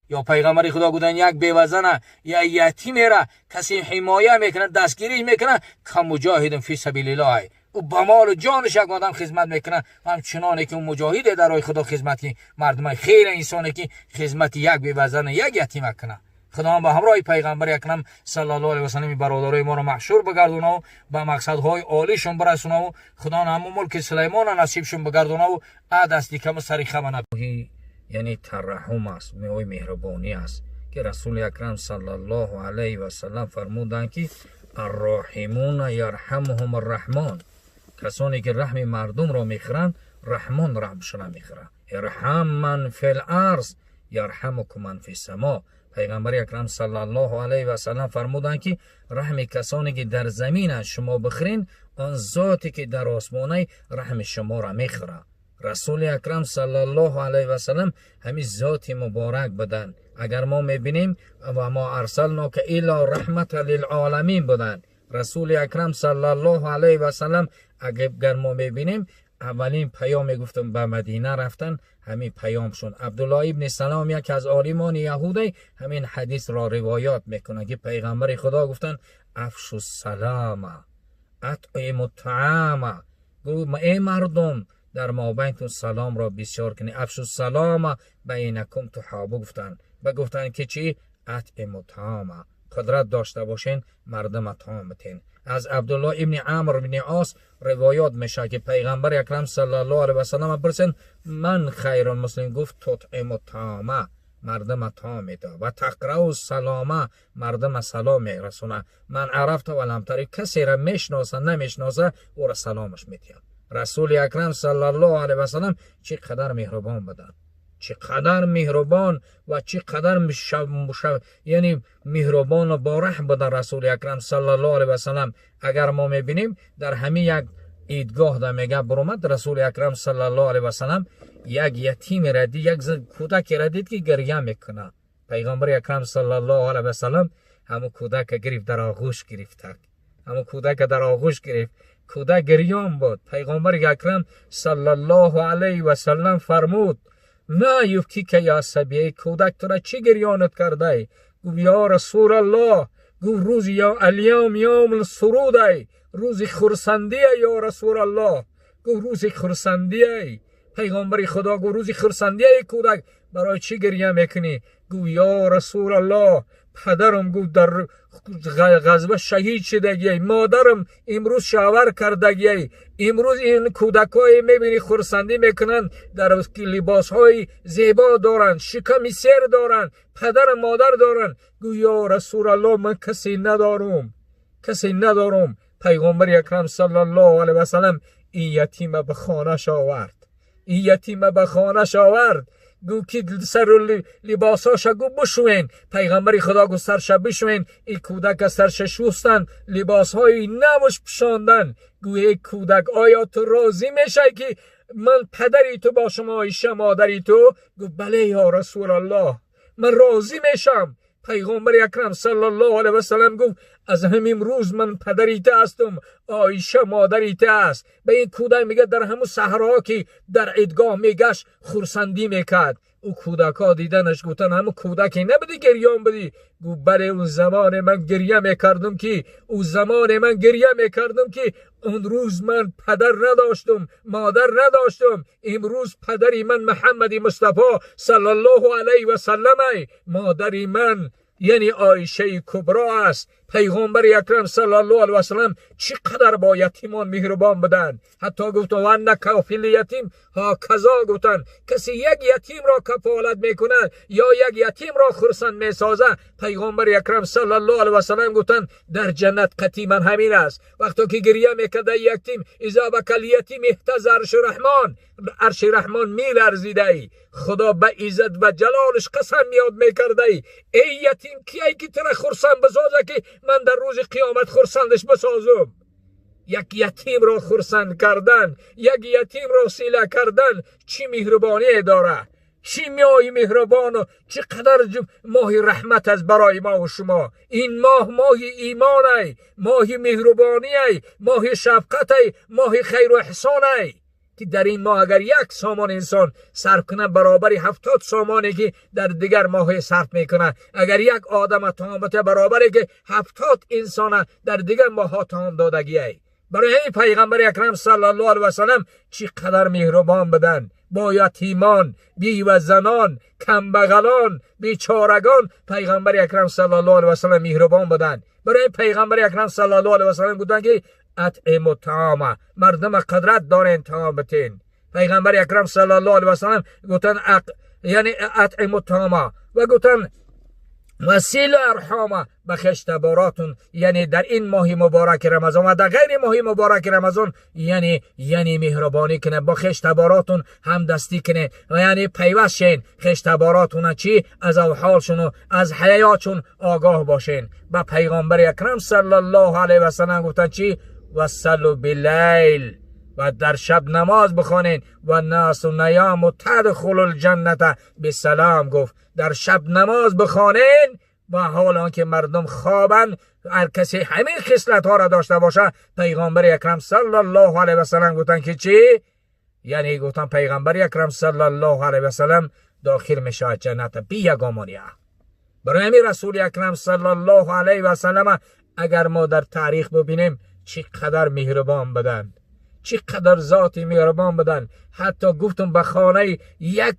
Ё пайғамбари Худо гуфтанд, як бевазана я ятимера касе ҳимоя мекунад, дастгирӣ мекунад, كمجاهد في سبيل الله, ӯ ба молу ҷонаш як одам хизмат мекунад, ҳамчуноне ки ӯ муҷоҳиде дар роҳи Худо хизмат ки мардумай хеле инсоне ки хизмати як бевазана, як ятима кунад. Худованд ба ҳамроҳи пайғамбари акрам саллаллоҳу алайҳи васаллами бародарои моро маҳшур бигардонаву ба мақсадҳои олишон бирасонаву Худованд ҳамун мулки Сулаймона насибшон бигардонаву а дасти каму сари хама. Яъне тараҳум аст, меои меҳрубонӣ аст, ки Расули акрам саллаллоҳу алайҳи васаллам фармуданд, ки الراحمون يرحمهم الرحمن, касоне ки раҳми мардумро мехӯранд, Раҳмон раҳмшона мехӯрад. ارحموا من في الأرض يرحمكم من في السماء. Пайғамбари акрам саллаллоҳу алайҳи васаллам фармуданд, ки раҳми касоне ки дар заминанд шумо бихӯрен, он зоте ки дар осмонай раҳми шуморо мехӯрад. Расули акрам саллаллоҳу алайҳи васаллам ҳамин зоти муборак буданд. Агар мо мебинем, وما أرسلناك إلا رحمة للعالمين буданд Расули акрам саллаллоҳу алайҳи васаллам. Агар мо мебинем, аввалин паём мегуфтам, ба Мадина рафтан, ҳамин паёмшон. Абдулло ибни Салом, яке аз олимони яҳудай, ҳамин ҳадисро ривоят мекунад, ки пайғамбари Худо гуфтанд: أفشوا السلام أطعموا الطعام. Эй мардум, дар мобайнтун саломро бисёр кунед. أفشوا السلام بينكم تحابوا гуфтанд. Ба гуфтанд ки чӣ? أطعموا الطعام, қудрат дошта бошен, мардума таом битен. Аз Абдулло ибни Амр ибни Ос ривоят мешавад, ки пайғамбари акрам саллаллоҳу алайҳи васаллам пурсанд: من خير المسلمين? Гуфт: تطعم الطعام, мардума таом медод, وتقرأ السلام, мардума салом мерасона, من عرفت ولم تعرف, касеро мешноса, намешноса, ӯро саломаш медиҳад. Расули акрам саллаллоҳу алайҳи васаллам чӣ қадар меҳрубон буданд, чӣ қадар меҳрубон ва чӣ қадар, яъне, меҳрубону бораҳм будан Расули акрам саллаллоҳу алайҳи васаллам. Агар мо мебинем, дар ҳамин як идгоҳ да мега буромад Расули акрам саллаллоҳу алайҳи васаллам, як ятимера дид, як кӯдакера дид, ки гиря мекунад. Пайғамбари акрам саллаллоҳу алайҳи васаллам ҳамун кӯдака гирифт, дар оғӯш гирифтак, ҳамун кӯдака дар оғӯш гирифт. Кӯдак гирён буд. Пайғамбари акрам саллаллоҳу алайҳи васаллам фармуд: ما يبكيك يا صبي, кӯдак, тура чӣ гирёнат кардай? Гуфт: ё Расулаллоҳ, гуфт, рӯзи ё اليوم يوم السرور ай, рӯзи хурсандия, ё Расулаллоҳ. Гуфт: рӯзи хурсандиай. Пайғамбари Худо гуфт: рӯзи хурсандияи, кӯдак, барои чӣ гиря мекунӣ? Гуфт: ё Расулаллоҳ, падарам, гуфт, дар ғазва шаҳид шидагиай, модарам имрӯз шавар кардагиай. Имрӯз ин кӯдакҳое мебинӣ, хурсандӣ мекунанд, дар либосҳои зебо доранд, шиками сер доранд, падару модар доранд. Гӯ: ё Расулаллоҳ, ман касе надорум, касе надорум. Пайғомбари акрам саллаллоҳу алайҳи васаллам ин ятима ба хонаш овард, ин ятима ба хонаш овард. Гу ки сару либосоша, гу, бишӯен. Пайғамбари Худо гу: сарша бишӯен. Ин кӯдака сарша шустанд, либосҳои навш пӯшонданд. Гӯ: эй кӯдак, оё ту розӣ мешавӣ, ки ман падари ту бошам, Оиша модари ту? Гуфт: бале, ё Расулаллоҳ, ман розӣ мешам. Пайғомбари акрам саллаллоҳу алайҳи васаллам гуфт: аз ҳамин рӯз ман падари ту ҳастам, Оиша модари ту аст. Ба ин кӯдак мегӯяд, дар ҳамун саҳроҳо, ки дар идгоҳ мегашт, хурсандӣ мекард. Ӯ кӯдакҳо диданаш гуфтанд: ҳамун кӯдаке набудӣ, гирён будӣ? Гуфт: бале, он замоне ман гирья мекардам ки, ӯ замоне ман гирья мекардам, ки он рӯз ман падар надоштум, модар надоштум. Имрӯз падари ман Муҳаммади Мустафо саллаллоҳу алайҳи васаллам ай, модари ман, яъне, Оишаи Кубро аст. Пайғомбари акрам саллаллоҳу алайҳи васаллам чӣ қадар бо ятимон меҳрубон буданд. Ҳатто гуфтанд: وأنا كافل اليتيم هكذا. Гуфтанд: касе як ятимро кафолат мекунад ё як ятимро хурсанд месозад, пайғомбари акрам саллаллоҳу алайҳи васаллам гуфтанд, дар ҷаннат қатиман ҳамин аст. Вақто ки гирья мекарда ятим, إذا بكى اليتيم اهتز عرش الرحمن, арши Раҳмон меларзидай. Худо ба иззат ва ҷалолиш қасам ёд мекардай: эй ятим, кияй ки тура хурсанд бисоза, ки ман дар рӯзи қиёмат хурсандаш бисозум? Як ятимро хурсанд кардан, як ятимро сила кардан чӣ меҳрубоние дорад, чӣ моҳи меҳрубону чӣ қадар моҳи раҳмат аст барои мо шумо. Ин моҳ моҳи имонай, моҳи меҳрубониай, моҳи шафқатай, моҳи хайру эҳсонай. که در این ماه اگر یک سامان انسان صرف کنه برابر 70 سامانی که در دیگر ماه صرف میکنه. اگر یک آدم طعام بده برابری که 70 انسان در دیگر ماه ها طعام دادگی ای. برای همین پیغمبر اکرم صلی الله علیه و سلم چی قدر مهربان بدن با یتیمان، بیوه زنان، کمبغلان، بیچارگان. پیغمبر اکرم صلی الله علیه و سلم مهربان بدن. برای پیغمبر اکرم صلی الله علیه و سلم گفتن که اطعم الطعام، مردم قدرت دارین طعام بتین. پیغمبر اکرم صلی الله علیه و سلم گفتن یعنی اطعم الطعام و گفتن وسیل ارحام، به خویشتباراتون، یعنی در این ماه مبارک رمضان و در غیر ماه مبارک رمضان یعنی مهربانی کنه، با خویشتباراتون همدستی کنه و یعنی پیوست شین خویشتباراتون، چی از احوالشون و از حیاتشون آگاه باشین. با پیغمبر اکرم صلی الله علیه و سلم گفتن چی؟ وصلوا باللیل، و در شب نماز بخوانین، و ناس نیام و تدخل الجنت بسلام. گفت در شب نماز بخوانین و حال آنکه مردم خوابن. هر کسی همین خصلت ها را داشته باشه، پیغمبر اکرم صلی الله علیه و سلم گفتن که چی؟ یعنی گفتن پیغمبر اکرم صلی الله علیه و سلم داخل میشه جنت بی یگامانیه. برای همین رسول اکرم صلی الله علیه و سلم اگر ما در تاریخ ببینیم چی قدر مهربان بدن، چی قدر ذاتی مهربان بدن. حتی گفتم به خانه یک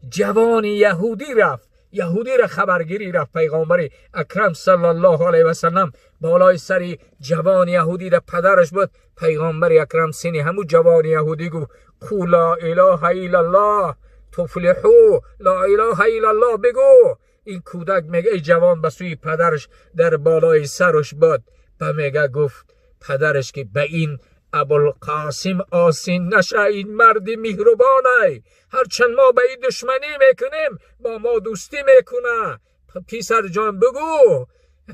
جوان یهودی رفت، یهودی را خبرگیری رفت. پیغمبر اکرم صلی الله علیه و سلم بالای سر جوان یهودی را پدرش بود. پیغمبر اکرم سینی همو جوان یهودی گفت قول لا اله الا الله تفلحو، لا اله الا الله بگو. این کودک میگه ای جوان به سوی پدرش در بالای سرش بود و میگه گفت پدرش که به این ابوالقاسم آسین نشه، این مرد مهربانه، هرچند ما به این دشمنی میکنیم با ما دوستی میکنه. پسر جان بگو.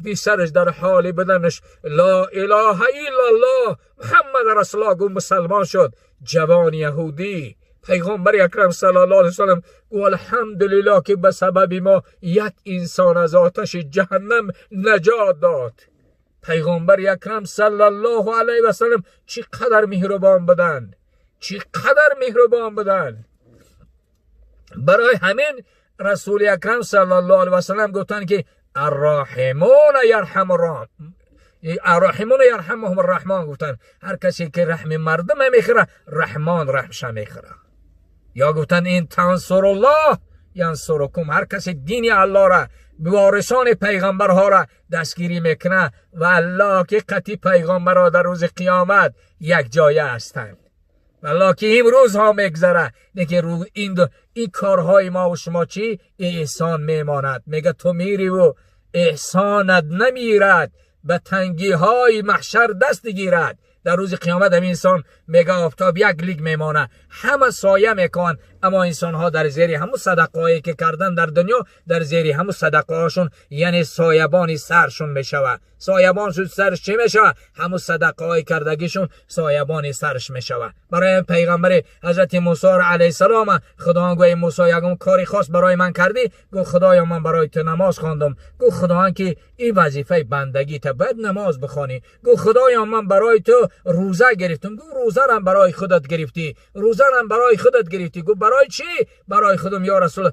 پسرش در حال بدنش لا اله الا الله محمد رسول الله گفت، مسلمان شد جوان یهودی. پیغمبر اکرم صلی الله علیه وسلم گفت الحمدلله که به سبب ما یک انسان از آتش جهنم نجات داد. پیغمبر اکرم صلی الله علیه و سلم چی قدر مهربان بودن، چی قدر مهربان بودن. برای همین رسول اکرم صلی الله علیه و سلم گفتن که الراحمون یرحم الرحم، الراحمون یرحمهم الرحمن. گفتن هر کسی که رحم مردم میخوره رحمان رحمش میخوره. یا گفتن این تنصر الله ینصرکم، هر کسی دین الله را وارثان پیغمبرها را دستگیری میکنه و الله که قطعی پیغمبرها در روز قیامت یک جایه هستند. والله که امروز ها میگذره دیگه رو این کارهای ما و شما چی احسان میماند. میگه تو میری و احسانت نمیرد، به تنگی های محشر دست گیرد. در روز قیامت هم انسان میگه آفتاب یک لیگ میمانه، همه سایه میکن، اما انسان ها در زیر همون صدقه هایی که کردن در دنیا، در زیر همون صدقه هاشون یعنی سایبان سرشون میشوه. سایبانشون سرش چی میشوه؟ همون صدقه های کردگیشون سایبان سرش میشوه. برای پیغمبر حضرت موسی علیه السلام خدا گوی موسی یکم کاری خاص برای من کردی؟ گفت خدایا من برای تو نماز خواندم. گفت خداوند که این وظیفه بندگی ته باید نماز بخوانی. گفت خدایا من برای تو روزه گرفتم. گفت روزه رم برای خودت گرفتی، روزه رم برای خودت گرفتی. گفت برای چی؟ برای خودم یا رسول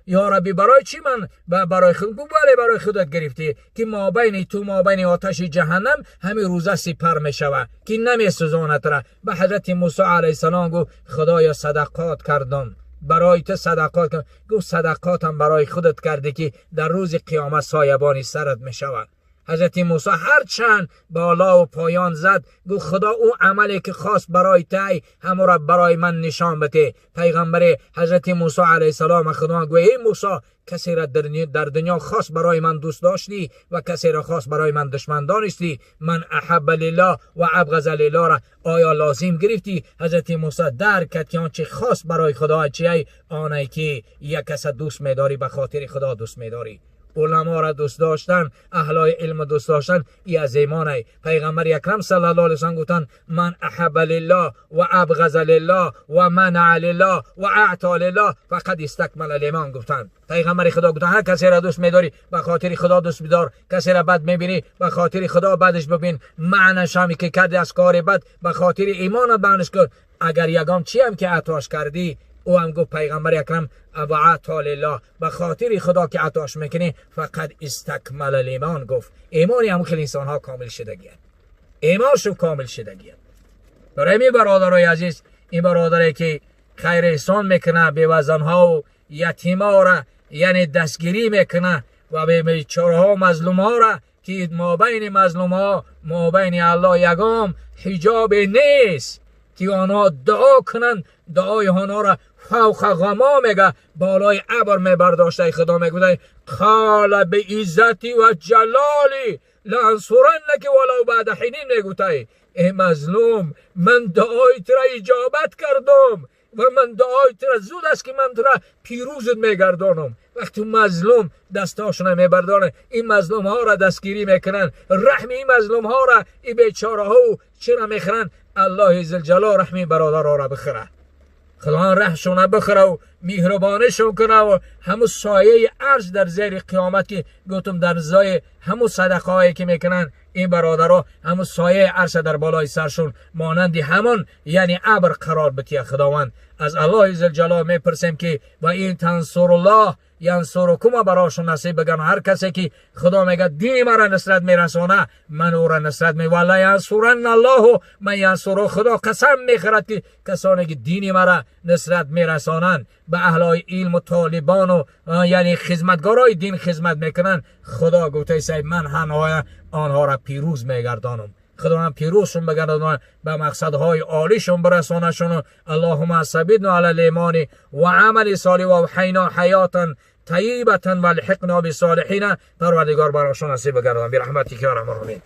یا ربی برای چی من برای خودم؟ گفت بله برای خودت گرفتی که ما بین تو ما بین آتش جهنم همین روزه سپر میشوه که نمیسوزاند را. به حضرت موسی علیه السلام گفت خدایا صدقات کردم برای تو، صدقات کردم. گفت صدقاتم برای خودت کردی که در روز قیامت سایبانی سرت میشود. حضرت موسی هرچند بالا و پایان زد گفت خدا او عملی که خواست برای تای همو را برای من نشان بده. پیغمبر حضرت موسی علیه السلام خدا گفت ای موسی کسی را در دنیا خاص برای من دوست داشتی و کسی را خاص برای من دشمن دانستی، من احب لله و ابغض لله را آیا لازم گرفتی؟ حضرت موسی درک کرد که آنچه خاص برای خدا چیه، آنی که یک کس دوست میداری به خاطر خدا دوست میداری. علما را دوست داشتن، اهلای علم دوست داشتن ای از ایمانه. پیغمبر اکرم صلی الله علیه و سلم گفتن من احب لله و ابغض لله و منع لله و اعطى لله فقد استکمل الایمان. گفتن پیغمبر خدا گفتن هر کسی را دوست میداری به خاطر خدا دوست بدار، کسی را بد میبینی به خاطر خدا بدش ببین، معنیش همی که کردی از کار بد به خاطر ایمان بعنش کن. Агар ягон чӣ ҳам ки атош кардӣ, ӯ ҳам гуфт пайғамбари акрам ва ато лиллаҳ, ба хотири худо ки атош мекунӣ, фақат истакмала лимон, гуфт имони ҳамон хел инсонҳо комил шудагианд, имоншон комил шудагианд. Барои ҳамин бародарои азиз, ин бародаре ки хайр эҳсон мекунад бевазанҳо ятимора, яъне дастгирӣ мекунад ва бечораҳо мазлумҳоро, ки мобайни мазлумҳо мобайни аллоҳ ягон ҳиҷобе нест ки онҳо дуо кунанд, дуои онҳоро фавқа ғамо мега, болои абр мебардоштаи худо мегӯяд қола бииззати ва ҷалоли лаансураннаки валав баъда ҳинин, мегӯтай эй мазлум, ман дуои туро иҷобат кардам ва ман дуои туро зуд аст ки ман туро пирӯзат мегардонам. Вақте мазлум дастошона мебардоранд, ин мазлумҳоро дастгирӣ мекунанд, раҳми ин мазлумҳоро, ин бечораҳо чиро мехӯранд, аллоҳи зилҷалол раҳми бародарҳоро бихӯрад, худованд раҳмшона бихӯра ва меҳрубонишон кунад ва ҳамун сояи арш дар зери қиёмат ки гуфтум дар зои ҳамун садақаҳое ки мекунанд ин бародаро, ҳамун сояи арша дар болои саршон монанди ҳамон яъне абр қарор бития. Худованд аз аллоҳи зилҷалол мепурсем ки ва ин тансуруллоҳ янсурукума барошон насиб биган. Ҳар касе ки худо мегӯяд дини маро нусрат мерасона, ман ӯро нусрат ме ва ла янсуранна аллоҳу ман янсуру, худо қасам мехӯрад ки касоне ки дини маро нусрат мерасонанд, ба аҳлои илму толибону яъне хизматгорои дин хизмат мекунанд, худо гуфтаи сай ман онҳоро пирӯз мегардонам. Худованд пирӯзшон бигардонад, ба мақсадҳои олишон бирасонашон. Аллоҳума сабитна ала лимони ва амали солиҳ ва авҳайно ҳаётан таибатан валҳиқно бисолиҳина. Парвардигор барошон насиб бигардонад бирахматика я арҳамар роҳимин.